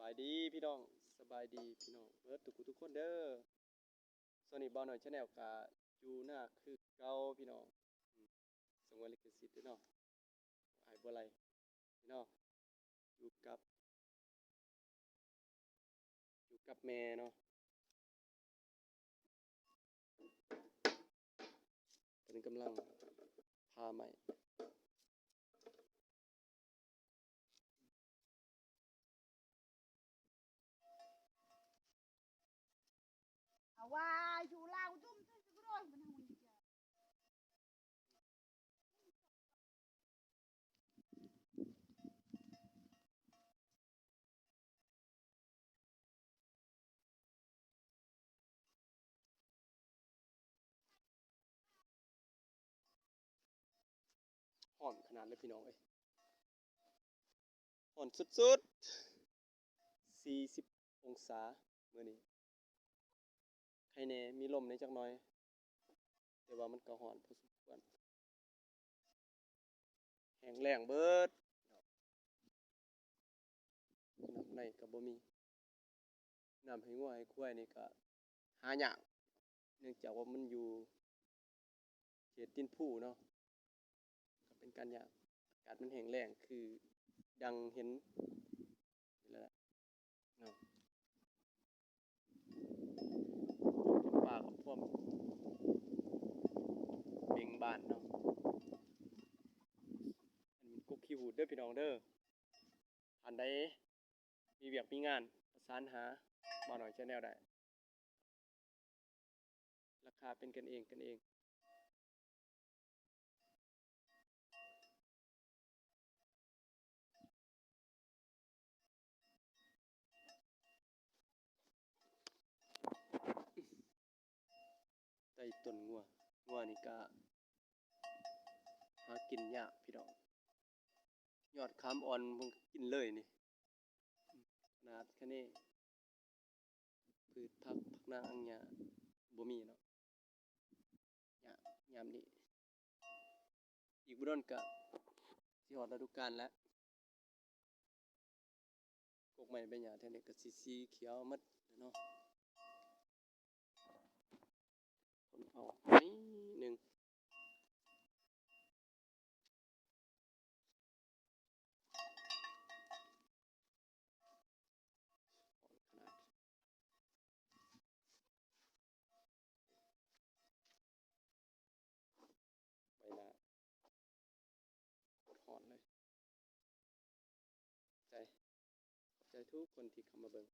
າຍດີພີ່ນ້ອງ ສະບາຍດີພີ່ນ້ອງເບິດທຸກຜູ້ທຸກຄົນເດີ້. ຊ່ວງນີ້ບ່າວນ້ອຍ Channel ກະຢູ່ນາຄືເກົ່າພີ່ນ້ອງ ອືມ ສະຫງວນລິຂະສິດເດີ້ເນາະ ອາຍບໍ່ໄດ້ພີ່ນ້ອງ ຢູ່ກັບ ຢູ່ກັບແມ່ເນາະ ເພິ່ນກຳລັງຜ່າໄມ້. ຮ້ອນຂະໜາດເລີຍພີ່ນ້ອງເອີຍ ຮ້ອນສຸດໆ ສີ່ສິບອົງສາມື້ນີ້. ໄຄແດ່ມີລົມແດ່ຈັກໜ່ອຍ ແຕ່ວ່າມັນກໍຮ້ອນພໍສົມຄວນ ແຫ້ງແລ້ງເບິດ ນ້ຳໃນກໍບໍ່ມີ ນ້ຳໃຫ້ງົວໃຫ້ຄວາຍນີ້ກໍຫາຍາກ ເນື່ອງຈາກວ່າມັນຢູ່ເຂດຕີນພູເນາະ ກໍເປັນການຍາກ ອາກາດມັນແຫ້ງແລ້ງຄືດັ່ງເຫັນນີ້ແຫຼະເນາະ. ປ່າກັບພວກເບັງບານເນາະ ອັນນີ້ກົກຂີ້ຫູດເດີ້ພີ່ນ້ອງເດີ້. ທ່ານໃດມີວຽກມີງານ ປະສານຫາບ່າວນ້ອຍ Channel ໄດ້ ລາຄາເປັນກັນເອງ ກັນເອງ. ໃຕ້ຕົ້ນງົວ ງົວນີ້ກະຫາກິນຍາກພີ່ນ້ອງ ຍອດຂາມອ່ອນເພິ່ນກະກິນເລີຍນີ້ ຂະໜາດຄະເນ ພືດຜັກ ຜັກນາງອັງຫຍ້າບໍ່ມີເນາະ ຍາກຍາມນີ້ ອີກບໍ່ດົນກະຊິຮອດລະດູການແລ້ວ ກົກໄມ້ໃບຫຍ້າແຖວນີ້ກໍຊິສີຂຽວໝົດແລ້ວເນາະ ຄົນເຜົ່າໜ້ອຍໜຶ່ງ. ໄປລະ ໂຄດຮ້ອນເລີຍ ໃຈ ຂອບໃຈທຸກຄົນທີ່ເຂົ້າມາເບິ່ງ.